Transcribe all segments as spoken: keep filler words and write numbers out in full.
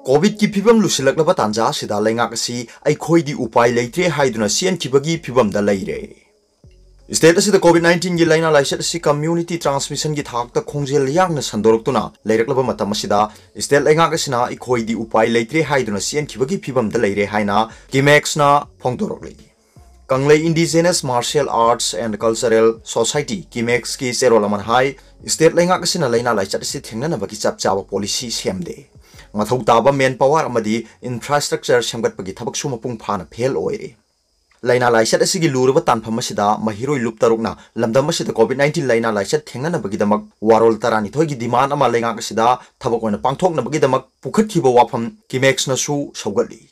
ꯀꯣꯚꯤꯗꯀꯤ ꯐꯤꯕꯝ ꯂꯨꯁꯤꯜꯂꯛꯂꯕ ꯇꯥꯟꯖꯥ ꯑꯁꯤꯗ ꯂꯩꯉꯥꯛ ꯑꯁꯤ ꯑꯩꯈꯣꯏꯗꯤ ꯎꯄꯥꯏ ꯂꯩꯇ꯭ꯔꯦ ꯍꯥꯏꯗꯨꯅ ꯆꯦꯟꯈꯤꯕꯒꯤ ꯐꯤꯕꯝꯗ ꯂꯩꯔꯦ꯫ ꯁ꯭ꯇꯦꯠ ꯑꯁꯤꯗ ꯀꯣꯚꯤꯗ ꯅꯥꯏꯟꯇꯤꯟꯒꯤ ꯂꯥꯏꯅꯥ ꯂꯥꯏꯆꯠ ꯑꯁꯤ ꯀꯝꯃ꯭ꯌꯨꯅꯤꯇꯤ ꯇ꯭ꯔꯥꯟꯁꯃꯤꯁꯟꯒꯤ ꯊꯥꯛꯇ ꯈꯣꯡꯖꯦꯜ ꯌꯥꯡꯅ ꯁꯟꯗꯣꯔꯛꯇꯨꯅ ꯂꯩꯔꯛꯂꯕ ꯃꯇꯝ ꯑꯁꯤꯗ, ꯁ꯭ꯇꯦꯠ ꯂꯩꯉꯥꯛ ꯑꯁꯤꯅ ꯑꯩꯈꯣꯏꯗꯤ ꯎꯄꯥꯏ ꯂꯩꯇ꯭ꯔꯦ ꯍꯥꯏꯗꯨꯅ ꯆꯦꯟꯈꯤꯕꯒꯤ ꯐꯤꯕꯝꯗ ꯂꯩꯔꯦ ꯍꯥꯏꯅ ꯀꯤꯃꯦꯛꯁꯅ ꯐꯣꯡꯗꯣꯔꯛꯂꯤ꯫ Kanglei indigenous martial arts and cultural society, ꯀꯤꯃꯦꯛꯁꯀꯤ ꯆꯦꯔꯣꯜ ꯑꯃꯅ ꯍꯥꯏ, ꯁ꯭ꯇꯦꯠ ꯂꯩꯉꯥꯛ ꯑꯁꯤꯅ ꯂꯥꯏꯅꯥ ꯂꯥꯏꯆꯠ ꯑꯁꯤ ꯊꯦꯡꯅꯅꯕꯒꯤ ꯆꯞ ꯆꯥꯕ ꯄꯣꯂꯤꯁꯤ ꯁꯦꯝꯗꯦ꯫ ꯃꯊꯧ ꯇꯥꯕ ꯃꯦꯟ ꯄꯥꯋꯔ ꯑꯃꯗꯤ ꯏꯟꯐ꯭ꯔꯥꯁ꯭ꯇ꯭ꯔꯛꯆꯔ ꯁꯦꯝꯒꯠꯄꯒꯤ ꯊꯕꯛꯁꯨ ꯃꯄꯨꯡ ꯐꯥꯅ ꯐꯦꯜ ꯑꯣꯏꯔꯦ꯫ ꯂꯥꯏꯅꯥ ꯂꯥꯏꯆꯠ ꯑꯁꯤꯒꯤ ꯂꯨꯔꯕ ꯇꯥꯟꯐꯝ ꯑꯁꯤꯗ ꯃꯍꯩꯔꯣꯏ ꯂꯨꯞ ꯇꯔꯨꯛꯅ ꯂꯝꯗꯝ ꯑꯁꯤꯗ ꯀꯣꯚꯤꯗ ꯅꯥꯏꯟꯇꯤꯟ ꯂꯥꯏꯅꯥ ꯂꯥꯏꯆꯠ ꯊꯦꯡꯅꯅꯕꯒꯤꯗꯃꯛ ꯋꯥꯔꯣꯜ ꯇꯔꯥꯅꯤꯊꯣꯏꯒꯤ ꯗꯤꯃꯥꯟ ꯑꯃ ꯂꯩꯉꯥꯛ ꯑꯁꯤꯗ ꯊꯕꯛ ꯑꯣꯏꯅ ꯄꯥꯡꯊꯣꯛꯅꯕꯒꯤꯗꯃꯛ ꯄꯨꯈꯠꯈꯤꯕ ꯋꯥꯐꯝ ꯀꯤꯃꯦꯛꯁꯅꯁꯨ ꯁꯧꯒꯠꯂꯤ꯫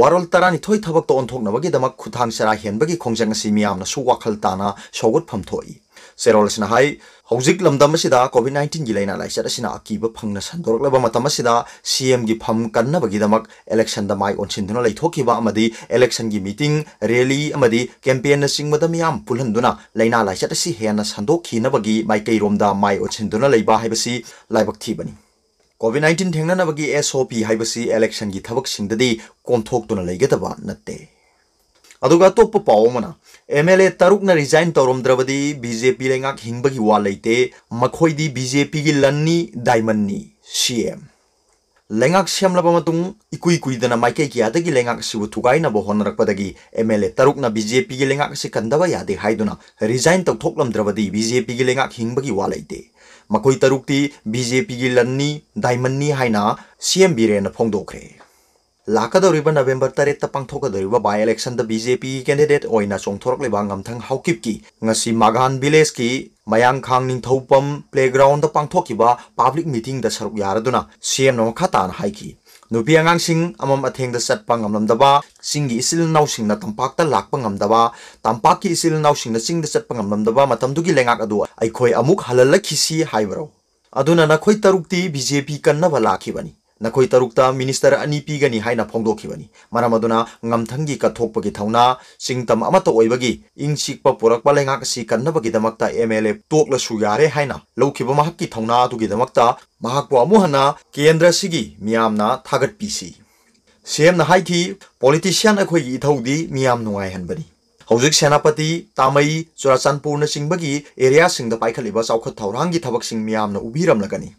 ꯋꯥꯔꯣꯜ ꯇꯔꯥꯅꯤꯊꯣꯏ ꯊꯕꯛꯇ ꯑꯣꯟꯊꯣꯛꯅꯕꯒꯤꯗꯃꯛ ꯈꯨꯠꯊꯥꯡ ꯆꯔꯥ ꯍꯦꯟꯕꯒꯤ ꯈꯣꯡꯖꯪ ꯑꯁꯤ ꯃꯤꯌꯥꯝꯅꯁꯨ ꯋꯥꯈꯜ ꯇꯥꯅ ꯁꯧꯒꯠꯐꯝ ꯊꯣꯛꯏ꯫ ꯆꯦꯔꯣꯜ ꯑꯁꯤꯅ ꯍꯥꯏ, ꯍꯧꯖꯤꯛ ꯂꯝꯗꯝ ꯑꯁꯤꯗ ꯀꯣꯚꯤꯗ ꯅꯥꯏꯟꯇꯤꯟꯒꯤ ꯂꯥꯏꯅꯥ ꯂꯥꯏꯆꯠ ꯑꯁꯤꯅ ꯑꯀꯤꯕ ꯐꯪꯅ ꯁꯟꯗꯣꯔꯛꯂꯕ ꯃꯇꯝ ꯑꯁꯤꯗ ꯁꯤ ꯑꯦꯝꯒꯤ ꯐꯝ ꯀꯟꯅꯕꯒꯤꯗꯃꯛ ꯏꯂꯦꯛꯁꯟꯗ ꯃꯥꯏ ꯑꯣꯟꯁꯤꯟꯗꯨꯅ ꯂꯩꯊꯣꯛꯈꯤꯕ ꯑꯃꯗꯤ ꯏꯂꯦꯛꯁꯟꯒꯤ ꯃꯤꯇꯤꯡ, ꯔꯦꯂꯤ ꯑꯃꯗꯤ ꯀꯦꯝꯄꯦꯟꯅꯆꯤꯡꯕꯗ ꯃꯤꯌꯥꯝ ꯄꯨꯜꯍꯟꯗꯨꯅ ꯂꯥꯏꯅꯥ ꯂꯥꯏꯆꯠ ꯑꯁꯤ ꯍꯦꯟꯅ ꯁꯟꯗꯣꯛꯈꯤꯅꯕꯒꯤ ꯃꯥꯏꯀꯩꯔꯣꯝꯗ ꯃꯥꯏ ꯑꯣꯟꯁꯤꯟꯗꯨꯅ ꯂꯩꯕ ꯍꯥꯏꯕꯁꯤ ꯂꯥꯏꯕꯛ ꯊꯤꯕꯅꯤ꯫ ꯀꯣꯚꯤꯗ ꯅꯥꯏꯟꯇꯤꯟ ꯊꯦꯡꯅꯅꯕꯒꯤ ꯑꯦꯁ ꯑꯣ ꯄꯤ ꯍꯥꯏꯕꯁꯤ ꯏꯂꯦꯛꯁꯟꯒꯤ ꯊꯕꯛꯁꯤꯡꯗꯗꯤ ꯀꯣꯝꯊꯣꯛꯇꯨꯅ ꯂꯩꯒꯗꯕ ꯅꯠꯇꯦ꯫ ꯑꯗꯨꯒ ꯑꯇꯣꯞꯄ ꯄꯥꯎ ꯑꯃꯅ, ꯑꯦꯝ ꯑꯦꯜ ꯑꯦ ꯇꯔꯨꯛꯅ ꯔꯤꯖꯥꯏꯟ ꯇꯧꯔꯝꯗ꯭ꯔꯕꯗꯤ ꯕꯤ ꯖꯦ ꯄꯤ ꯂꯩꯉꯥꯛ ꯍꯤꯡꯕꯒꯤ ꯋꯥ ꯂꯩꯇꯦ, ꯃꯈꯣꯏꯗꯤ ꯕꯤ ꯖꯦ ꯄꯤꯒꯤ ꯂꯟꯅꯤ, ꯗꯥꯏꯃꯟꯅꯤ, ꯁꯤ ꯑꯦꯝ꯫ ꯂꯩꯉꯥꯛ ꯁꯦꯝꯂꯕ ꯃꯇꯨꯡ ꯏꯀꯨꯏ ꯀꯨꯏꯗꯅ ꯃꯥꯏꯀꯩ ꯀꯌꯥꯗꯒꯤ ꯂꯩꯉꯥꯛ ꯑꯁꯤꯕꯨ ꯊꯨꯒꯥꯏꯅꯕ ꯍꯣꯠꯅꯔꯛꯄꯗꯒꯤ ꯑꯦꯝ ꯑꯦꯜ ꯑꯦ ꯇꯔꯨꯛꯅ ꯕꯤ ꯖꯦ ꯄꯤꯒꯤ ꯂꯩꯉꯥꯛ ꯑꯁꯤ ꯀꯟꯗꯕ ꯌꯥꯗꯦ ꯍꯥꯏꯗꯨꯅ ꯔꯤꯖꯥꯏꯟ ꯇꯧꯊꯣꯛꯂꯝꯗ꯭ꯔꯕꯗꯤ ꯕꯤ ꯖꯦ ꯄꯤꯒꯤ ꯂꯩꯉꯥꯛ ꯍꯤꯡꯕꯒꯤ ꯋꯥ ꯂꯩꯇꯦ꯫ ꯃꯈꯣꯏ ꯇꯔꯨꯛꯇꯤ ꯕꯤ ꯖꯦ ꯄꯤꯒꯤ ꯂꯟꯅꯤ, ꯗꯥꯏꯃꯟꯅꯤ ꯍꯥꯏꯅ ꯁꯤ ꯑꯦꯝ ꯕꯤꯔꯦꯟꯅ ꯐꯣꯡꯗꯣꯛꯈ꯭ꯔꯦ꯫ ꯂꯥꯛꯀꯗꯧꯔꯤꯕ ꯅꯕꯦꯝꯕꯔ ꯇꯔꯦꯠꯇ ꯄꯥꯡꯊꯣꯛꯀꯗꯧꯔꯤꯕ ꯕꯥꯏ ꯏꯂꯦꯛꯁꯟꯗ ꯕꯤ ꯖꯦ ꯄꯤꯒꯤ ꯀꯦꯟꯗꯤꯗꯦꯠ ꯑꯣꯏꯅ ꯆꯣꯡꯊꯣꯔꯛꯂꯤꯕ ꯉꯝꯊꯪ ꯍꯥꯎꯀꯤꯞꯀꯤ ꯉꯁꯤ ꯃꯥꯒꯥꯟ ꯚꯤꯂꯦꯖꯀꯤ ꯃꯌꯥꯡꯈꯥꯡ ꯅꯤꯡꯊꯧꯄꯝ ꯄ꯭ꯂꯦꯒ꯭ꯔꯥꯎꯟꯗ ꯄꯥꯡꯊꯣꯛꯈꯤꯕ ꯄꯕ꯭ꯂꯤꯛ ꯃꯤꯇꯤꯡꯗ ꯁꯔꯨꯛ ꯌꯥꯔꯗꯨꯅ ꯁꯤ ꯑꯦꯝꯅ ꯃꯈꯥ ꯇꯥꯅ ꯍꯥꯏꯈꯤ, ꯅꯨꯄꯤ ꯑꯉꯥꯡꯁꯤꯡ ꯑꯃꯝ ꯑꯊꯦꯡꯗ ꯆꯠꯄ ꯉꯝꯂꯝꯗꯕ, ꯆꯤꯡꯒꯤ ꯏꯆꯤꯜ ꯏꯅꯥꯎꯁꯤꯡꯅ ꯇꯝꯄꯥꯛꯇ ꯂꯥꯛꯄ ꯉꯝꯗꯕ, ꯇꯝꯄꯥꯛꯀꯤ ꯏꯆꯤꯜ ꯏꯅꯥꯎꯁꯤꯡꯅ ꯆꯤꯡꯗ ꯆꯠꯄ ꯉꯝꯂꯝꯗꯕ ꯃꯇꯝꯗꯨꯒꯤ ꯂꯩꯉꯥꯛ ꯑꯗꯨ ꯑꯩꯈꯣꯏ ꯑꯃꯨꯛ ꯍꯜꯍꯜꯂꯛꯈꯤꯁꯤ ꯍꯥꯏꯕꯔꯣ? ꯑꯗꯨꯅ ꯅꯈꯣꯏ ꯇꯔꯨꯛꯇꯤ ꯕꯤ ꯖꯦ ꯄꯤ ꯀꯟꯅꯕ ꯂꯥꯛꯈꯤꯕꯅꯤ꯫ ꯅꯈꯣꯏ ꯇꯔꯨꯛꯇ minister ꯑꯅꯤ ꯄꯤꯒꯅꯤ ꯍꯥꯏꯅ ꯐꯣꯡꯗꯣꯛꯈꯤꯕꯅꯤ꯫ ꯃꯔꯝ ꯑꯗꯨꯅ ꯉꯝꯊꯪꯒꯤ ꯀꯠꯊꯣꯛꯄꯒꯤ ꯊꯧꯅꯥ, ꯆꯤꯡꯇꯝ ꯑꯃꯠꯇ ꯑꯣꯏꯕꯒꯤ ꯏꯪ ꯆꯤꯛꯄ ꯄꯨꯔꯛꯄ ꯂꯩꯉꯥꯛ ꯑꯁꯤ ꯀꯟꯅꯕꯒꯤꯗꯃꯛꯇ MLA ꯇꯣꯛꯂꯁꯨ ꯌꯥꯔꯦ ꯍꯥꯏꯅ ꯂꯧꯈꯤꯕ ꯃꯍꯥꯛꯀꯤ ꯊꯧꯅꯥ ꯑꯗꯨꯒꯤꯗꯃꯛꯇ ꯃꯍꯥꯛꯄꯨ ꯑꯃꯨꯛ ꯍꯟꯅ ꯀꯦꯟꯗ꯭ꯔ ꯑꯁꯤꯒꯤ ꯃꯤꯌꯥꯝꯅ ꯊꯥꯒꯠꯄꯤꯁꯤ꯫ CM ꯅ ꯍꯥꯏꯈꯤ, "Politician ꯑꯩꯈꯣꯏꯒꯤ ꯏꯊꯧꯗꯤ ꯃꯤꯌꯥꯝ ꯅꯨꯡꯉꯥꯏꯍꯟꯕꯅꯤ꯫ ꯍꯧꯖꯤꯛ ꯁꯦꯅꯥꯄꯇꯤ, ꯇꯥꯃꯩ, ꯆꯨꯔꯥꯆꯥꯟꯄꯨꯔꯅꯆꯤꯡꯕꯒꯤ area ꯁꯤꯡꯗ ꯄꯥꯏꯈꯠꯂꯤꯕ ꯆꯥꯎꯈꯠ ꯊꯧꯔꯥꯡꯒꯤ ꯊꯕꯛꯁꯤꯡ ꯃꯤꯌꯥꯝꯅ ꯎꯕꯤꯔꯝꯂꯒꯅꯤ꯫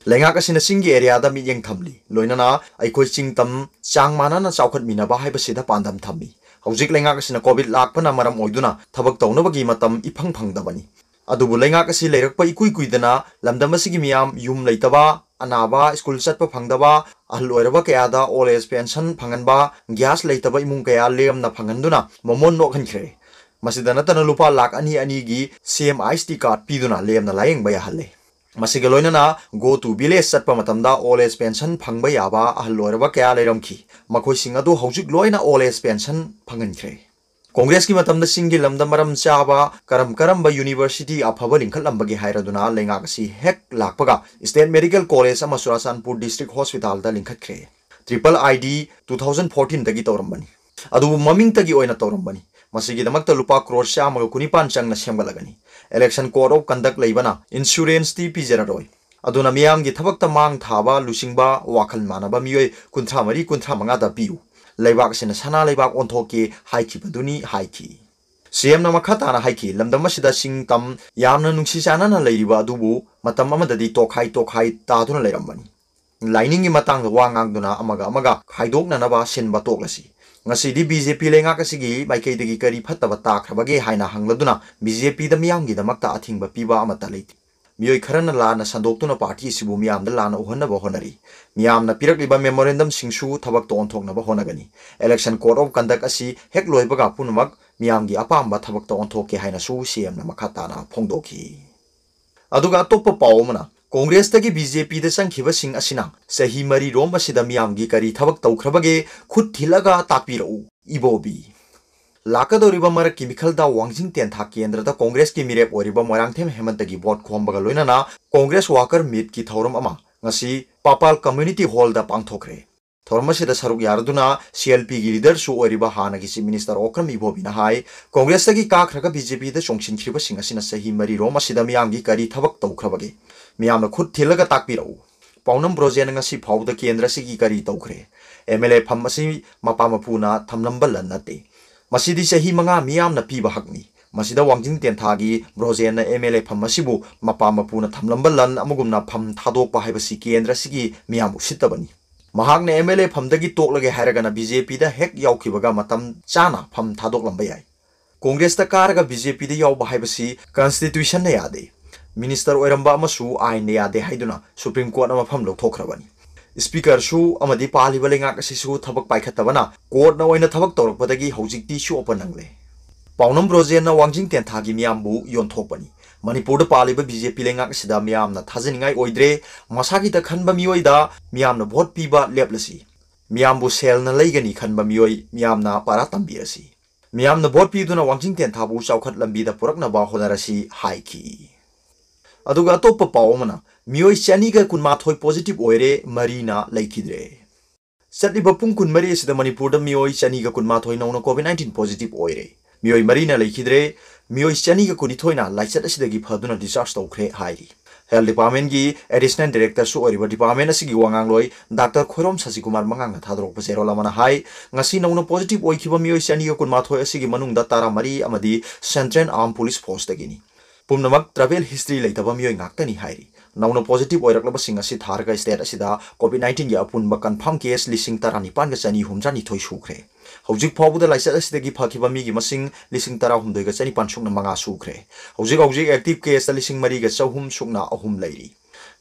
ꯂꯩꯉꯥꯛ ꯑꯁꯤꯅ ꯆꯤꯡꯒꯤ area ꯗ ꯃꯤꯠꯌꯦꯡ ꯊꯝꯂꯤ, ꯂꯣꯏꯅꯅ ꯑꯩꯈꯣꯏ ꯆꯤꯡ ꯇꯝ ꯆꯥꯡ ꯃꯥꯟꯅꯅ ꯆꯥꯎꯈꯠꯃꯤꯟꯅꯕ ꯍꯥꯏꯕꯁꯤꯗ ꯄꯥꯟꯗꯝ ꯊꯝꯃꯤ꯫ ꯍꯧꯖꯤꯛ ꯂꯩꯉꯥꯛ ꯑꯁꯤꯅ COVID ꯂꯥꯛꯄꯅ ꯃꯔꯝ ꯑꯣꯏꯗꯨꯅ ꯊꯕꯛ ꯇꯧꯅꯕꯒꯤ ꯃꯇꯝ ꯏꯐꯪ ꯐꯪꯗꯕꯅꯤ꯫ ꯑꯗꯨꯕꯨ ꯂꯩꯉꯥꯛ ꯑꯁꯤ ꯂꯩꯔꯛꯄ ꯏꯀꯨꯏ ꯀꯨꯏꯗꯅ ꯂꯝꯗꯝ ꯑꯁꯤꯒꯤ ꯃꯤꯌꯥꯝ ꯌꯨꯝ ꯂꯩꯇꯕ, ꯑꯅꯥꯕ, school ꯆꯠꯄ ꯐꯪꯗꯕ, ꯑꯍꯜ ꯑꯣꯏꯔꯕ ꯀꯌꯥꯗ old age pension ꯐꯪꯍꯟꯕ, gas ꯂꯩꯇꯕ ꯏꯃꯨꯡ ꯀꯌꯥ ꯂꯦꯝꯅ ꯐꯪꯍꯟꯗꯨꯅ ꯃꯃꯣꯟ ꯅꯣꯛꯍꯟꯈ꯭ꯔꯦ꯫ ꯃꯁꯤꯗ ꯅꯠꯇꯅ ꯂꯨꯄꯥ ꯂꯥꯈ ꯑꯅꯤ ꯑꯅꯤꯒꯤ CM IST card ꯄꯤꯗꯨꯅ ꯂꯦꯝꯅ ꯂꯥꯌꯦꯡꯕ ꯌꯥꯍꯜꯂꯦ꯫ ꯃꯁꯤꯒ ꯂꯣꯏꯅꯅ Go to Village ꯆꯠꯄ ꯃꯇꯝꯗ old age pension ꯐꯪꯕ ꯌꯥꯕ ꯑꯍꯜ ꯑꯣꯏꯔꯕ ꯀꯌꯥ ꯂꯩꯔꯝꯈꯤ꯫ ꯃꯈꯣꯏꯁꯤꯡ ꯑꯗꯨ ꯍꯧꯖꯤꯛ ꯂꯣꯏꯅ old age pension ꯐꯪꯍꯟꯈ꯭ꯔꯦ꯫ ꯀꯣꯡꯒ꯭ꯔꯦꯁꯀꯤ ꯃꯇꯝꯗ ꯆꯤꯡꯒꯤ ꯂꯝꯗ ꯃꯔꯝ ꯆꯥꯕ ꯀꯔꯝ ꯀꯔꯝꯕ university ꯑꯐꯕ ꯂꯤꯡꯈꯠꯂꯝꯕꯒꯦ ꯍꯥꯏꯔꯗꯨꯅ ꯂꯩꯉꯥꯛ ꯑꯁꯤ ꯍꯦꯛ ꯂꯥꯛꯄꯒ State Medical College ꯑꯃ Churachandpur District Hospital the ꯂꯤꯡꯈꯠꯈ꯭ꯔꯦ꯫ Triple I D two thousand fourteen ꯗꯒꯤ ꯇꯧꯔꯝꯕꯅꯤ꯫ ꯑꯗꯨꯕꯨ ꯃꯃꯤꯡꯇꯒꯤ ꯑꯣꯏꯅ ꯇꯧꯔꯝꯕꯅꯤ꯫ ꯃꯁꯤꯒꯤꯗꯃꯛꯇ ꯂꯨꯄꯥ ꯀ꯭ꯔꯣꯔ ꯆꯥꯝꯃꯒ ꯀꯨꯟꯅꯤꯄꯥꯟ ꯆꯪꯅ ꯁꯦꯝꯒꯠꯂꯒꯅꯤ꯫ Election code of conduct ꯂꯩꯕꯅ insurance ꯇꯤ ꯄꯤꯖꯔꯔꯣꯏ꯫ ꯑꯗꯨꯅ ꯃꯤꯌꯥꯝꯒꯤ ꯊꯕꯛꯇ ꯃꯥꯡ ꯊꯥꯕ, ꯂꯨꯆꯤꯡꯕ, ꯋꯥꯈꯜ ꯃꯥꯟꯅꯕ ꯃꯤꯑꯣꯏ ꯀꯨꯟꯊ꯭ꯔꯥ ꯃꯔꯤ, ꯀꯨꯟꯊ꯭ꯔꯥ ꯃꯉꯥꯗ ꯄꯤꯌꯨ꯫ ꯂꯩꯕꯥꯛ ꯑꯁꯤꯅ ꯁꯅꯥ ꯂꯩꯕꯥꯛ ꯑꯣꯟꯊꯣꯛꯀꯦ ꯍꯥꯏꯈꯤꯕꯗꯨꯅꯤ ꯍꯥꯏꯈꯤ꯫ CM ꯅ ꯃꯈꯥ ꯇꯥꯅ ꯍꯥꯏꯈꯤ, ꯂꯝꯗꯝ ꯑꯁꯤꯗ ꯆꯤꯡ ꯇꯝ ꯌꯥꯝꯅ ꯅꯨꯡꯁꯤ ꯆꯥꯟꯅꯅ ꯂꯩꯔꯤꯕ ꯑꯗꯨꯕꯨ ꯃꯇꯝ ꯑꯃꯗꯗꯤ ꯇꯣꯈꯥꯏ ꯇꯣꯈꯥꯏ ꯇꯥꯗꯨꯅ ꯂꯩꯔꯝꯕꯅꯤ꯫ ꯂꯥꯏꯅꯤꯡꯒꯤ ꯃꯇꯥꯡꯗ ꯋꯥ ꯉꯥꯡꯗꯨꯅ ꯑꯃꯒ ꯑꯃꯒ ꯈꯥꯏꯗꯣꯛꯅꯅꯕ ꯁꯤꯟꯕ ꯇꯣꯛꯂꯁꯤ꯫ ꯉꯁꯤꯗꯤ BJP ꯂꯩꯉꯥꯛ ꯑꯁꯤꯒꯤ ꯃꯥꯏꯀꯩꯗꯒꯤ ꯀꯔꯤ ꯐꯠꯇꯕ ꯇꯥꯈ꯭ꯔꯕꯒꯦ ꯍꯥꯏꯅ ꯍꯪꯂꯗꯨꯅ BJP ꯗ ꯃꯤꯌꯥꯝꯒꯤꯗꯃꯛꯇ ꯑꯊꯤꯡꯕ ꯄꯤꯕ ꯑꯃꯠꯇ ꯂꯩꯇꯦ꯫ ꯃꯤꯑꯣꯏ ꯈꯔꯅ ꯂꯥꯟꯅ ꯁꯟꯗꯣꯛꯇꯨꯅ party ꯑꯁꯤꯕꯨ ꯃꯤꯌꯥꯝꯗ ꯂꯥꯟꯅ ꯎꯍꯟꯅꯕ ꯍꯣꯠꯅꯔꯤ꯫ ꯃꯤꯌꯥꯝꯅ ꯄꯤꯔꯛꯂꯤꯕ memorandum ꯁꯤꯡꯁꯨ ꯊꯕꯛꯇ ꯑꯣꯟꯊꯣꯛꯅꯕ ꯍꯣꯠꯅꯒꯅꯤ꯫ Election code of conduct ꯑꯁꯤ ꯍꯦꯛ ꯂꯣꯏꯕꯒ ꯄꯨꯝꯅꯃꯛ ꯃꯤꯌꯥꯝꯒꯤ ꯑꯄꯥꯝꯕ ꯊꯕꯛꯇ ꯑꯣꯟꯊꯣꯛꯀꯦ ꯍꯥꯏꯅꯁꯨ CM ꯅ ꯃꯈꯥ ꯇꯥꯅ ꯐꯣꯡꯗꯣꯛꯈꯤ꯫ ꯑꯗꯨꯒ ꯑꯇꯣꯞꯄ ꯄꯥꯎ ꯑꯃꯅ, ꯀꯣꯡꯒ꯭ꯔꯦꯁꯇꯒꯤ BJP ꯗ ꯆꯪꯈꯤꯕꯁꯤꯡ ꯑꯁꯤꯅ ꯆꯍꯤ ꯃꯔꯤ ꯔꯣꯝ ꯑꯁꯤꯗ ꯃꯤꯌꯥꯝꯒꯤ ꯀꯔꯤ ꯊꯕꯛ ꯇꯧꯈ꯭ꯔꯕꯒꯦ? ꯈꯨꯠ ꯊꯤꯜꯂꯒ ꯇꯥꯛꯄꯤꯔꯛꯎ, ꯏꯕꯣꯕꯤ꯫ ꯂꯥꯛꯀꯗꯧꯔꯤꯕ ꯃꯔꯛꯀꯤ ꯃꯤꯈꯜꯗ ꯋꯥꯡꯖꯤꯡ ꯇꯦꯟꯊꯥ ꯀꯦꯟꯗ꯭ꯔꯗ ꯀꯣꯡꯒ꯭ꯔꯦꯁꯀꯤ ꯃꯤꯔꯦꯞ ꯑꯣꯏꯔꯤꯕ ꯃꯣꯏꯔꯥꯡꯊꯦꯝ ꯍꯦꯃꯟꯇꯒꯤ vote ꯈꯣꯝꯕꯒ ꯂꯣꯏꯅꯅ Congress worker meet ꯀꯤ ꯊꯧꯔꯝ ꯑꯃ ꯉꯁꯤ ꯄꯥꯄꯥꯜ ꯀꯝꯃ꯭ꯌꯨꯅꯤꯇꯤ ꯍꯣꯜꯗ ꯄꯥꯡꯊꯣꯛꯈ꯭ꯔꯦ꯫ ꯊꯧꯔꯝ ꯑꯁꯤꯗ ꯁꯔꯨꯛ ꯌꯥꯔꯗꯨꯅ ꯁꯤ ꯑꯦꯜ ꯄꯤꯒꯤ ꯂꯤꯗꯔꯁꯨ ꯑꯣꯏꯔꯤꯕ ꯍꯥꯟꯅꯒꯤ ꯆꯤꯐ ꯃꯤꯅꯤꯁꯇꯔ ꯑꯣꯀ꯭ꯔꯝ ꯏꯕꯣꯕꯤꯅ ꯍꯥꯏ, ꯀꯣꯡꯒ꯭ꯔꯦꯁꯇꯒꯤ ꯀꯥꯈ꯭ꯔꯒ ꯕꯤ ꯖꯦ ꯄꯤꯗ ꯆꯣꯡꯁꯤꯟꯈ꯭ꯔꯤꯕꯁꯤꯡ ꯑꯁꯤꯅ ꯆꯍꯤ ꯃꯔꯤꯔꯣꯝ ꯑꯁꯤꯗ ꯃꯤꯌꯥꯝꯒꯤ ꯀꯔꯤ ꯊꯕꯛ ꯇꯧꯈ꯭ꯔꯕꯒꯦ? ꯃꯤꯌꯥꯝꯅ ꯈꯨꯠ ꯊꯤꯜꯂꯒ ꯇꯥꯛꯄꯤꯔꯛꯎ꯫ ꯄꯥꯎꯅꯝ ꯕ꯭ꯔꯣꯖꯦꯟꯅ ꯉꯁꯤ ꯐꯥꯎꯕꯗ ꯀꯦꯟꯗ꯭ꯔ ꯑꯁꯤꯒꯤ ꯀꯔꯤ ꯇꯧꯈ꯭ꯔꯦ? ꯑꯦꯝ ꯑꯦꯜ ꯑꯦ ꯐꯝ ꯑꯁꯤ ꯃꯄꯥ ꯃꯄꯨꯅ ꯊꯝꯂꯝꯕ ꯂꯟ ꯅꯠꯇꯦ꯫ ꯃꯁꯤꯗꯤ ꯆꯍꯤ ꯃꯉꯥ ꯃꯤꯌꯥꯝꯅ ꯄꯤꯕ ꯍꯛꯅꯤ꯫ ꯃꯁꯤꯗ ꯋꯥꯡꯖꯤꯡ ꯇꯦꯟꯊꯥꯒꯤ ꯕ꯭ꯔꯣꯖꯦꯟꯅ ꯑꯦꯝ ꯑꯦꯜ ꯑꯦ ꯐꯝ ꯑꯁꯤꯕꯨ ꯃꯄꯥ ꯃꯄꯨꯅ ꯊꯝꯂꯝꯕ ꯂꯟ ꯑꯃꯒꯨꯝꯅ ꯐꯝ ꯊꯥꯗꯣꯛꯄ ꯍꯥꯏꯕꯁꯤ ꯀꯦꯟꯗ꯭ꯔ ꯑꯁꯤꯒꯤ ꯃꯤꯌꯥꯝ ꯎꯁꯤꯠꯇꯕꯅꯤ꯫ ꯃꯍꯥꯛꯅ ꯑꯦꯝ ꯑꯦꯜ ꯑꯦ ꯐꯝꯗꯒꯤ ꯇꯣꯛꯂꯒꯦ ꯍꯥꯏꯔꯒꯅ ꯕꯤ ꯖꯦ ꯄꯤꯗ ꯍꯦꯛ ꯌꯥꯎꯈꯤꯕꯒ ꯃꯇꯝ ꯆꯥꯅ ꯐꯝ ꯊꯥꯗꯣꯛꯂꯝꯕ ꯌꯥꯏ꯫ ꯀꯣꯡꯒ꯭ꯔꯦꯁꯇ ꯀꯥꯔꯒ ꯕꯤ ꯖꯦ ꯄꯤꯗ ꯌꯥꯎꯕ ꯍꯥꯏꯕꯁꯤ ꯀꯟꯁꯇꯤꯇ꯭ꯌꯨꯁꯟꯅ ꯌꯥꯗꯦ, ꯃꯤꯅꯤꯁꯇꯔ ꯑꯣꯏꯔꯝꯕ ꯑꯃꯁꯨ ꯑꯥꯏꯟꯅ ꯌꯥꯗꯦ ꯍꯥꯏꯗꯨꯅ ꯁꯨꯄ꯭ꯔꯤꯝ ꯀꯣꯔꯠꯅ ꯃꯐꯝ ꯂꯧꯊꯣꯛꯈ꯭ꯔꯕꯅꯤ꯫ ꯁ꯭ꯄꯤꯀꯔꯁꯨ ꯑꯃꯗꯤ ꯄꯥꯜꯂꯤꯕ ꯂꯩꯉꯥꯛ ꯑꯁꯤꯁꯨ ꯊꯕꯛ ꯄꯥꯏꯈꯠꯇꯕꯅ ꯀꯣꯔꯠꯅ ꯑꯣꯏꯅ ꯊꯕꯛ ꯇꯧꯔꯛꯄꯗꯒꯤ ꯍꯧꯖꯤꯛꯇꯤ ꯁꯨ ꯑꯣꯄꯟ ꯅꯪꯂꯦ꯫ ꯄꯥꯎꯅꯝ ꯕ꯭ꯔꯣꯖꯦꯟꯅ ꯋꯥꯡꯖꯤꯡ ꯇꯦꯟꯊꯥꯒꯤ ꯃꯤꯌꯥꯝꯕꯨ ꯌꯣꯟꯊꯣꯛꯄꯅꯤ꯫ ꯃꯅꯤꯄꯨꯔꯗ ꯄꯥꯜꯂꯤꯕ ꯕꯤ ꯖꯦ ꯄꯤ ꯂꯩꯉꯥꯛ ꯑꯁꯤꯗ ꯃꯤꯌꯥꯝꯅ ꯊꯥꯖꯅꯤꯡꯉꯥꯏ ꯑꯣꯏꯗ꯭ꯔꯦ꯫ ꯃꯁꯥꯒꯤꯇ ꯈꯟꯕ ꯃꯤꯑꯣꯏꯗ ꯃꯤꯌꯥꯝꯅ ꯚꯣꯠ ꯄꯤꯕ ꯂꯦꯞꯂꯁꯤ꯫ ꯃꯤꯌꯥꯝꯕꯨ ꯁꯦꯜꯅ ꯂꯩꯒꯅꯤ ꯈꯟꯕ ꯃꯤꯑꯣꯏ ꯃꯤꯌꯥꯝꯅ ꯄꯥꯔꯥ ꯇꯝꯕꯤꯔꯁꯤ꯫ ꯃꯤꯌꯥꯝꯅ ꯚꯣꯠ ꯄꯤꯗꯨꯅ ꯋꯥꯡꯖꯤꯡ ꯇꯦꯟꯊꯥꯕꯨ ꯆꯥꯎꯈꯠ ꯂꯝꯕꯤꯗ ꯄꯨꯔꯛꯅꯕ ꯍꯣꯠꯅꯔꯁꯤ ꯍꯥꯏꯈꯤ꯫ ꯑꯗꯨꯒ ꯑꯇꯣꯞꯄ ꯄꯥꯎ ꯑꯃꯅ, ꯃꯤꯑꯣꯏ ꯆꯅꯤꯒ ꯀꯨꯟꯃꯥꯊꯣꯏ ꯄꯣꯖꯤꯇꯤꯚ ꯑꯣꯏꯔꯦ, ꯃꯔꯤꯅ ꯂꯩꯈꯤꯗ꯭ꯔꯦ꯫ ꯆꯠꯂꯤꯕ ꯄꯨꯡ ꯀꯨꯟꯃꯔꯤ ꯑꯁꯤꯗ ꯃꯅꯤꯄꯨꯔꯗ ꯃꯤꯑꯣꯏ ꯆꯅꯤꯒ ꯀꯨꯟꯃꯥꯊꯣꯏ ꯅꯧꯅ ꯀꯣꯚꯤꯗ ꯅꯥꯏꯟꯇꯤꯟ ꯄꯣꯖꯤꯇꯤꯚ ꯑꯣꯏꯔꯦ꯫ ꯃꯤꯑꯣꯏ ꯃꯔꯤꯅ ꯂꯩꯈꯤꯗ꯭ꯔꯦ꯫ ꯃꯤꯑꯣꯏ ꯆꯅꯤꯒ ꯀꯨꯟꯅꯤꯊꯣꯏꯅ ꯂꯥꯏꯆꯠ ꯑꯁꯤꯗꯒꯤ ꯐꯗꯨꯅ ꯗꯤꯁꯆꯥꯔꯖ ꯇꯧꯈ꯭ꯔꯦ ꯍꯥꯏꯔꯤ꯫ ꯍꯦꯜꯊ ꯗꯤꯄꯥꯔꯠꯃꯦꯟꯒꯤ ꯑꯦꯗꯤꯁꯅꯦꯜ ꯗꯥꯏꯔꯦꯛꯇꯔꯁꯨ ꯑꯣꯏꯔꯤꯕ ꯗꯤꯄꯥꯔꯠꯃꯦꯟ ꯑꯁꯤꯒꯤ ꯋꯥꯉꯥꯡꯂꯣꯏ ꯗꯥꯛꯇꯔ ꯈꯣꯏꯔꯣꯝ ꯁꯁꯤꯀꯨꯃꯥꯔ ꯃꯉꯥꯡꯅ ꯊꯥꯗꯣꯔꯛꯄ ꯆꯦꯔꯣꯜ ꯑꯃꯅ ꯍꯥꯏ, ꯉꯁꯤ ꯅꯧꯅ ꯄꯣꯖꯤꯇꯤꯚ ꯑꯣꯏꯈꯤꯕ ꯃꯤꯑꯣꯏ ꯆꯅꯤꯒ ꯀꯨꯟꯃꯥꯊꯣꯏ ꯑꯁꯤꯒꯤ ꯃꯅꯨꯡꯗ ꯇꯔꯥꯃꯔꯤ ꯑꯃꯗꯤ ꯁꯦꯟꯇ꯭ꯔꯦꯜ ꯑꯥꯔꯝ ꯄꯨꯂꯤꯁ ꯐꯣꯔꯁꯇꯒꯤꯅꯤ꯫ ꯄꯨꯝꯅꯃꯛ ꯇ꯭ꯔꯥꯚꯦꯜ ꯍꯤꯁꯇ꯭ꯔꯤ ꯂꯩꯇꯕ ꯃꯤꯑꯣꯏ ꯉꯥꯛꯇꯅꯤ ꯍꯥꯏꯔꯤ꯫ ꯅꯧꯅ ꯄꯣꯖꯤꯇꯤꯚ ꯑꯣꯏꯔꯛꯂꯕꯁꯤꯡ ꯑꯁꯤ ꯊꯥꯔꯒ ꯁ꯭ꯇꯦꯠ ꯑꯁꯤꯗ ꯀꯣꯚꯤꯗ ꯅꯥꯏꯟꯇꯤꯟꯒꯤ ꯑꯄꯨꯟꯕ ꯀꯟꯐꯥꯔꯝ ꯀꯦꯁ ꯂꯤꯁꯤꯡ ꯇꯔꯥꯅꯤꯄꯥꯟꯒ ꯆꯅꯤ ꯍꯨꯝꯗ꯭ꯔꯥꯅꯤꯊꯣꯏ ꯁꯨꯈ꯭ꯔꯦ꯫ ꯍꯧꯖꯤꯛ ꯐꯥꯎꯕꯗ ꯂꯥꯏꯆꯠ ꯑꯁꯤꯗꯒꯤ ꯐꯈꯤꯕ ꯃꯤꯒꯤ ꯃꯁꯤꯡ ꯂꯤꯁꯤꯡ ꯇꯔꯥꯍꯨꯝꯗꯣꯏꯒ ꯆꯅꯤꯄꯥꯟ ꯁꯨꯞꯅ ꯃꯉꯥ ꯁꯨꯈ꯭ꯔꯦ꯫ ꯍꯧꯖꯤꯛ ꯍꯧꯖꯤꯛ ꯑꯦꯛꯇꯤꯚ ꯀꯦꯁꯇ ꯂꯤꯁꯤꯡ ꯃꯔꯤꯒ ꯆꯍꯨꯝ ꯁꯨꯞꯅ ꯑꯍꯨꯝ ꯂꯩꯔꯤ꯫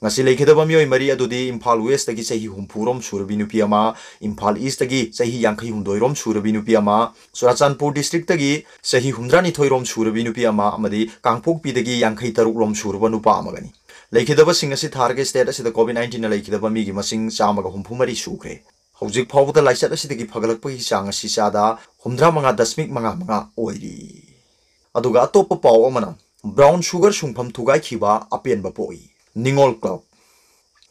ꯉꯁꯤ ꯂꯩꯈꯤꯗꯕ ꯃꯤꯑꯣꯏ ꯃꯔꯤ ꯑꯗꯨꯗꯤ ꯏꯝꯐꯥꯜ ꯋꯦꯁꯇꯒꯤ ꯆꯍꯤ ꯍꯨꯝꯐꯨ ꯔꯣꯝ ꯁꯨꯔꯕꯤ ꯅꯨꯄꯤ ꯑꯃ, ꯏꯝꯐꯥꯜ ꯏꯁꯇꯒꯤ ꯆꯍꯤ ꯌꯥꯡꯈꯩ ꯍꯨꯝꯗꯣꯏ ꯔꯣꯝ ꯁꯨꯔꯕꯤ ꯅꯨꯄꯤ ꯑꯃ, ꯆꯨꯔꯥꯆꯥꯟꯄꯨꯔ ꯗꯤꯁꯇ꯭ꯔꯤꯛꯇꯒꯤ ꯆꯍꯤ ꯍꯨꯝꯗ꯭ꯔꯥꯅꯤꯊꯣꯏ ꯔꯣꯝ ꯁꯨꯔꯕꯤ ꯅꯨꯄꯤ ꯑꯃ ꯑꯃꯗꯤ ꯀꯥꯡꯄꯣꯛꯄꯤꯗꯒꯤ ꯌꯥꯡꯈꯩ ꯇꯔꯨꯛ ꯔꯣꯝ ꯁꯨꯔꯕ ꯅꯨꯄꯥ ꯑꯃꯒꯅꯤ꯫ ꯂꯩꯈꯤꯗꯕꯁꯤꯡ ꯑꯁꯤ ꯊꯥꯔꯒ ꯁ꯭ꯇꯦꯠ ꯑꯁꯤꯗ ꯀꯣꯚꯤꯗ ꯅꯥꯏꯟꯇꯤꯟꯅ ꯂꯩꯈꯤꯗꯕ ꯃꯤꯒꯤ ꯃꯁꯤꯡ ꯆꯥꯝꯃꯒ ꯍꯨꯝꯐꯨ ꯃꯔꯤ ꯁꯨꯈ꯭ꯔꯦ꯫ ꯍꯧꯖꯤꯛ ꯐꯥꯎꯕꯗ ꯂꯥꯏꯆꯠ ꯑꯁꯤꯗꯒꯤ ꯐꯒꯠꯂꯛꯄꯒꯤ ꯆꯥꯡ ꯑꯁꯤ ꯆꯥꯗ ꯍꯨꯝꯗ꯭ꯔꯥ ꯃꯉꯥ ꯗꯁꯃꯤꯛ ꯃꯉꯥ ꯃꯉꯥ ꯑꯣꯏꯔꯤ꯫ ꯑꯗꯨꯒ ꯑꯇꯣꯞꯄ ꯄꯥꯎ ꯑꯃꯅ, ꯕ꯭ꯔꯥꯎꯟ ꯁꯨꯒꯔ ꯁꯨꯡꯐꯝ ꯊꯨꯒꯥꯏꯈꯤꯕ ꯑꯄꯦꯟꯕ ꯄꯣꯛꯏ, ꯅꯤꯉꯣꯜ ꯀ꯭ꯂꯕ꯫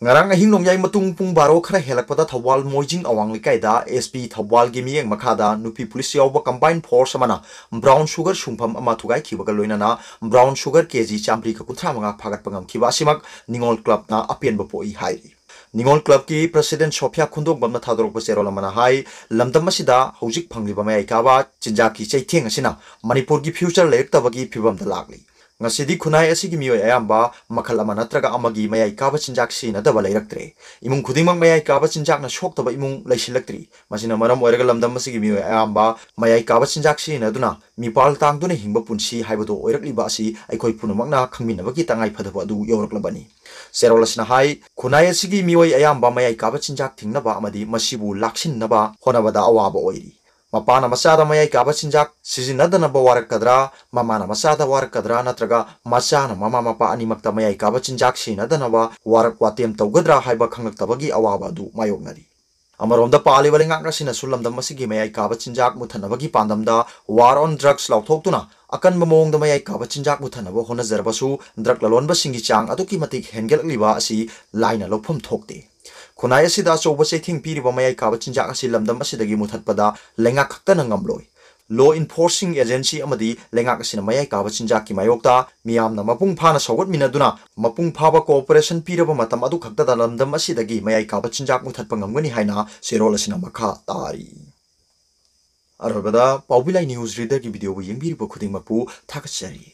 ꯉꯔꯥꯡ ꯑꯍꯤꯡ ꯅꯣꯡꯌꯥꯏ ꯃꯇꯨꯡ ꯄꯨꯡ ꯕꯥꯔꯣ ꯈꯔ ꯍꯦꯜꯂꯛꯄꯗ ꯊꯧꯕꯥꯜ ꯃꯣꯏꯖꯤꯡ ꯑꯋꯥꯡ ꯂꯩꯀꯥꯏꯗ ꯑꯦꯁ ꯄꯤ ꯊꯧꯕꯥꯜꯒꯤ ꯃꯤꯠꯌꯦꯡ ꯃꯈꯥꯗ ꯅꯨꯄꯤ ꯄꯨꯂꯤꯁ ꯌꯥꯎꯕ ꯀꯝꯕꯥꯏꯟ ꯐꯣꯔꯁ ꯑꯃꯅ ꯕ꯭ꯔꯥꯎꯟ ꯁꯨꯒꯔ ꯁꯨꯡꯐꯝ ꯑꯃ ꯊꯨꯒꯥꯏꯈꯤꯕꯒ ꯂꯣꯏꯅꯅ ꯕ꯭ꯔꯥꯎꯟ ꯁꯨꯒꯔ ꯀꯦ ꯖꯤ ꯆꯥꯝꯃꯔꯤꯒ ꯀꯨꯟꯊ꯭ꯔꯥ ꯃꯉꯥ ꯐꯥꯒꯠꯄ ꯉꯝꯈꯤꯕ ꯑꯁꯤꯃꯛ ꯅꯤꯉꯣꯜ ꯀ꯭ꯂꯕꯅ ꯑꯄꯦꯟꯕ ꯄꯣꯛꯏ ꯍꯥꯏꯔꯤ꯫ ꯅꯤꯉꯣꯜ ꯀ꯭ꯂꯕꯀꯤ ꯄ꯭ꯔꯁꯤꯗꯦꯟ ꯁꯣꯐꯤꯌꯥ ꯈꯨꯟꯗꯣꯡꯕꯝꯅ ꯊꯥꯗꯣꯔꯛꯄ ꯆꯦꯔꯣꯜ ꯑꯃꯅ ꯍꯥꯏ, ꯂꯝꯗꯝ ꯑꯁꯤꯗ ꯍꯧꯖꯤꯛ ꯐꯪꯂꯤꯕ ꯃꯌꯥꯏ ꯀꯥꯕ ꯆꯤꯟꯖꯥꯛꯀꯤ ꯆꯩꯊꯦꯡ ꯑꯁꯤꯅ ꯃꯅꯤꯄꯨꯔꯒꯤ ꯐ꯭ꯌꯨꯆꯔ ꯂꯩꯔꯛꯇꯕꯒꯤ ꯐꯤꯕꯝꯗ ꯂꯥꯛꯂꯤ꯫ ꯉꯁꯤꯗꯤ ꯈꯨꯟꯅꯥꯏ ꯑꯁꯤꯒꯤ ꯃꯤꯑꯣꯏ ꯑꯌꯥꯝꯕ ꯃꯈꯜ ꯑꯃ ꯅꯠꯇ꯭ꯔꯒ ꯑꯃꯒꯤ ꯃꯌꯥꯏ ꯀꯥꯕ ꯆꯤꯟꯖꯥꯛ ꯁꯤꯖꯤꯟꯅꯗꯕ ꯂꯩꯔꯛꯇ꯭ꯔꯦ꯫ ꯏꯃꯨꯡ ꯈꯨꯗꯤꯡꯃꯛ ꯃꯌꯥꯏ ꯀꯥꯕ ꯆꯤꯟꯖꯥꯛꯅ ꯁꯣꯛꯇꯕ ꯏꯃꯨꯡ ꯂꯩꯁꯤꯜꯂꯛꯇ꯭ꯔꯤ꯫ ꯃꯁꯤꯅ ꯃꯔꯝ ꯑꯣꯏꯔꯒ ꯂꯝꯗꯝ ꯑꯁꯤꯒꯤ ꯃꯤꯑꯣꯏ ꯑꯌꯥꯝꯕ ꯃꯌꯥꯏ ꯀꯥꯕ ꯆꯤꯟꯖꯥꯛ ꯁꯤꯖꯤꯟꯅꯗꯨꯅ ꯃꯤꯄꯥꯜ ꯇꯥꯡꯗꯨꯅ ꯍꯤꯡꯕ ꯄꯨꯟꯁꯤ ꯍꯥꯏꯕꯗꯨ ꯑꯣꯏꯔꯛꯂꯤꯕ ꯑꯁꯤ ꯑꯩꯈꯣꯏ ꯄꯨꯝꯅꯃꯛꯅ ꯈꯪꯃꯤꯟꯅꯕꯒꯤ ꯇꯉꯥꯏ ꯐꯗꯕ ꯑꯗꯨ ꯌꯧꯔꯛꯂꯕꯅꯤ꯫ ꯆꯦꯔꯣꯜ ꯑꯁꯤꯅ ꯍꯥꯏ, ꯈꯨꯟꯅꯥꯏ ꯑꯁꯤꯒꯤ ꯃꯤꯑꯣꯏ ꯑꯌꯥꯝꯕ ꯃꯌꯥꯏ ꯀꯥꯕ ꯆꯤꯟꯖꯥꯛ ꯊꯤꯡꯅꯕ ꯑꯃꯗꯤ ꯃꯁꯤꯕꯨ ꯂꯥꯛꯁꯤꯟꯅꯕ ꯍꯣꯠꯅꯕꯗ ꯑꯋꯥꯕ ꯑꯣꯏꯔꯤ꯫ ꯃꯄꯥꯅ ꯃꯆꯥꯗ ꯃꯌꯥꯏ ꯀꯥꯕ ꯆꯤꯟꯖꯥꯛ ꯁꯤꯖꯤꯟꯅꯗꯅꯕ ꯋꯥꯔꯛꯀꯗ꯭ꯔꯥ, ꯃꯃꯥꯅ ꯃꯆꯥꯗ ꯋꯥꯔꯛꯀꯗ꯭ꯔꯥ, ꯅꯠꯇ꯭ꯔꯒ ꯃꯆꯥꯅ ꯃꯃꯥ ꯃꯄꯥ ꯑꯅꯤꯃꯛꯇ ꯃꯌꯥꯏ ꯀꯥꯕ ꯆꯤꯟꯖꯥꯛ ꯁꯤꯖꯤꯟꯅꯗꯅꯕ ꯋꯥꯔꯛ ꯋꯥꯇꯦꯝ ꯇꯧꯒꯗ꯭ꯔꯥ ꯍꯥꯏꯕ ꯈꯪꯂꯛꯇꯕꯒꯤ ꯑꯋꯥꯕ ꯑꯗꯨ ꯃꯥꯌꯣꯛꯅꯔꯤ꯫ ꯑꯃꯔꯣꯝꯗ ꯄꯥꯜꯂꯤꯕ ꯂꯩꯉꯥꯛ ꯑꯁꯤꯅꯁꯨ ꯂꯝꯗꯝ ꯑꯁꯤꯒꯤ ꯃꯌꯥꯏ ꯀꯥꯕ ꯆꯤꯟꯖꯥꯛ ꯃꯨꯠꯊꯠꯅꯕꯒꯤ ꯄꯥꯟꯗꯝꯗ War on Drugs ꯂꯥꯎꯊꯣꯛꯇꯨꯅ ꯑꯀꯟꯕ ꯃꯑꯣꯡꯗ ꯃꯌꯥꯏ ꯀꯥꯕ ꯆꯤꯟꯖꯥꯛ ꯃꯨꯠꯊꯠꯅꯕ ꯍꯣꯠꯅꯖꯔꯕꯁꯨ ꯗ꯭ꯔꯒ ꯂꯂꯣꯟꯕꯁꯤꯡꯒꯤ ꯆꯥꯡ ꯑꯗꯨꯛꯀꯤ ꯃꯇꯤꯛ ꯍꯦꯟꯒꯠꯂꯛꯂꯤꯕ ꯑꯁꯤ ꯂꯥꯏꯅ ꯂꯧꯐꯝ ꯊꯣꯛꯇꯦ꯫ ꯈꯨꯟꯅꯥꯏ ꯑꯁꯤꯗ ꯑꯆꯧꯕ ꯆꯩꯊꯦꯡ ꯄꯤꯔꯤꯕ ꯃꯌꯥꯏ ꯀꯥꯕ ꯆꯤꯟꯖꯥꯛ ꯑꯁꯤ ꯂꯝꯗꯝ ꯑꯁꯤꯗꯒꯤ ꯃꯨꯠꯊꯠꯄꯗ ꯂꯩꯉꯥꯛ ꯈꯛꯇꯅ ꯉꯝꯂꯣꯏ꯫ Law enforcing agency ꯑꯃꯗꯤ ꯂꯩꯉꯥꯛ ꯑꯁꯤꯅ ꯃꯌꯥꯏ ꯀꯥꯕ ꯆꯤꯟꯖꯥꯛꯀꯤ ꯃꯥꯌꯣꯛꯇ ꯃꯤꯌꯥꯝꯅ ꯃꯄꯨꯡ ꯐꯥꯅ ꯁꯧꯒꯠꯃꯤꯟꯅꯗꯨꯅ ꯃꯄꯨꯡ ꯐꯥꯕ cooperation ꯄꯤꯔꯕ ꯃꯇꯝ ꯑꯗꯨ ꯈꯛꯇꯗ ꯂꯝꯗꯝ ꯑꯁꯤꯗꯒꯤ ꯃꯌꯥꯏ ꯀꯥꯕ ꯆꯤꯟꯖꯥꯛ ꯃꯨꯠꯊꯠꯄ ꯉꯝꯒꯅꯤ ꯍꯥꯏꯅ ꯆꯦꯔꯣꯜ ꯑꯁꯤꯅ ꯃꯈꯥ ꯇꯥꯔꯤ꯫ ꯑꯔꯣꯏꯕꯗ ꯄꯥꯎꯕꯤ ꯂꯥꯏ ꯅ꯭ꯌꯨꯁ ꯔꯤꯗꯔꯒꯤ ꯚꯤꯗꯤꯑꯣꯕꯨ ꯌꯦꯡꯕꯤꯔꯤꯕ ꯈꯨꯗꯤꯡꯃꯛꯄꯨ ꯊꯥꯒꯠꯆꯔꯤ꯫